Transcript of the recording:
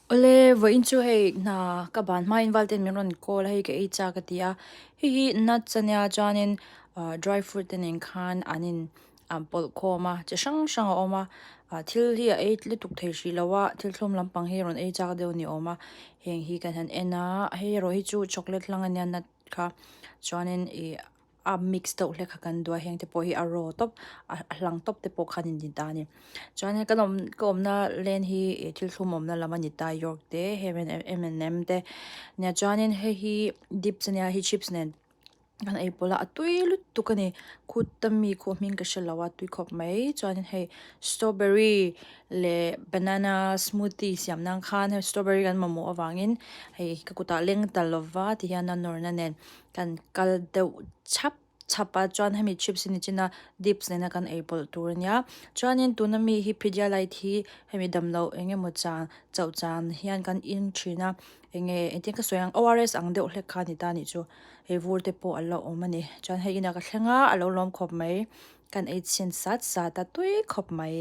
Awle, vawiin chu hei hna ka ban hmain Valte'n min rawn call a hei ka ei chak a ti a, hei hi nuts a nia chuanin ah dry fruit te nen khan an in ah pawlh khawm a chi hrang hrang a awm a, ah thil hi a ei lutuk thei hrih lo a, thil thlum lampang hi a rawn ei chak deuh a ni awm a, heng hi kan han en a, hei erawh hi chu chocolate hlang a nia nut kha chuanin ih a mix deuh hlek kha kan duh a heng te pawh hi a raw tawp a hlang tawp te pawh khan in ni ta a ni chuan hei kan awm ka awmna lane hi ih thil thlum awmna lam a ni ta york te hei M and M te nia chuanin hei hi dips ania hei chips nen kan ei pawlh a a tui lutuk a ni khuta mi khu a hming ka hrelo a tui khawp mai chuanin hei strawberry leh banana smoothie siam nan khan hei strawberry kan mamawh avangin hei ka kutah leng ta lova tihian a nawrna nen. Kan kal deuh chhap chhap a chuan hemi chips hi nichina dips nena kan ei pawlh tur ania chuanin tuna mi hi pedialyte hi hemi damloh eng emaw chan chauh chan hian kan in thin a enge engtin ka sawi ang ORS ang deuh hlek kha a ni ta anih chu hei vur te pawh a la awm a ni chuan hei inah ka thleng a a lo lawm khawp mai kan ei chhin sat sat a tui khawp mai.